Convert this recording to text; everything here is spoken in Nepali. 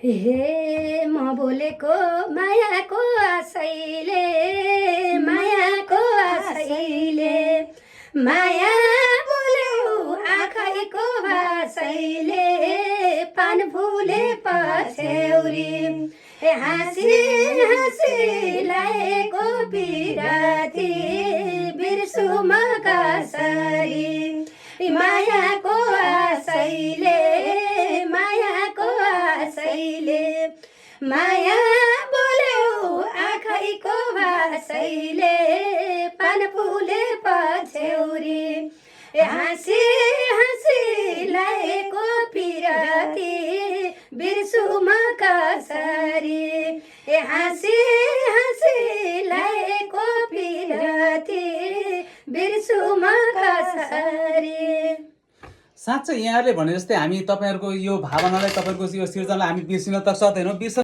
हे म बोलेको मायाको आशैले, मायाको आशैले, माया बोल्यो आँखैको भाषैले, पान फुले पछ्यौरी, हाँसी हाँसी लाएको पिराती बिर्सु म कसरी। मायाको आशैले, मायाको आशैले, माया बोल्यो आँखैको भाषैले, पान फुले पछ्यौरी, हाँसी हाँसी लाएको पिराती बिर्सु म कसरी। हाँसी हाँसी लाएको पिराती बिर्सु म कसरी। साँच्चै यहाँहरूले भने जस्तै हामी तपाईँहरूको यो भावनालाई, तपाईँहरूको यो सिर्जनालाई हामी बिर्सिन त सक्दैनौँ।